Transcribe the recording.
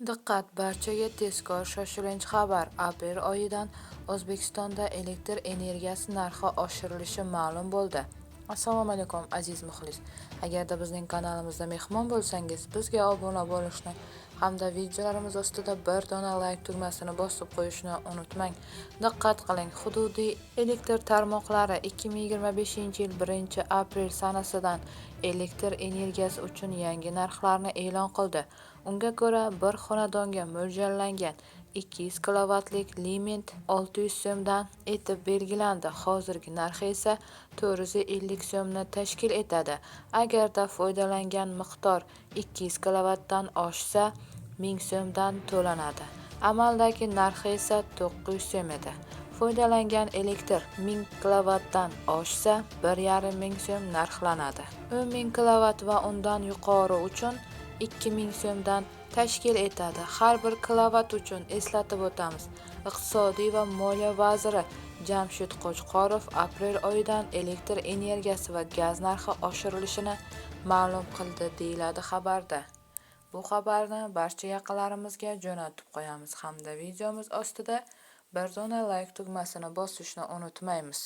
Diqqat, barchaga tezkor shoshilinch xabar! Aprel oyidan O'zbekistonda elektr energiyasi narxi oshirilishi ma'lum bo'ldi. Assalomu alaykum, aziz muxlis. Agarda bizning kanalimizda mehmon bo'lsangiz, bizga obuna bo'lishni hamda videolarimiz ostida bir dona layk tugmasini bosib qo'yishni unutmang. Diqqat qiling, hududiy elektr tarmoqlari 2025-yil 1-aprel sanasidan elektr energiyasi uchun yangi narxlarni e'lon qildi. Unga ko'ra, bir xonadonga mo'ljallangan 200 kilovatlik limit 600 so'mdan etib belgilandi. Hozirgi narxi esa 450 so'mni tashkil etadi. Agarda foydalangan miqdor 200 kilovatdan oshsa, 1000 so'mdan to'lanadi. Amaldagi narxi esa 900 so'm edi. Foydalangan elektr 1000 kilovatdan oshsa, 1500 so'm narxlanadi. 10 000 kilovat va undan yuqori uchun 2000 so'mdan tashkil etadi. Har bir kilovat uchun. Eslatib o'tamiz, Iqtisodiy va moliya vaziri Jamshid Qo'chqorov aprel oyidan elektr energiyasi va gaz narxi oshirilishini ma'lum qildi, deyiladi xabarda. Bu xabarni barcha yaqinlarimizga jo'natib qo'yamiz hamda videomiz ostida bir dona layk tugmasini bosishni unutmaymiz.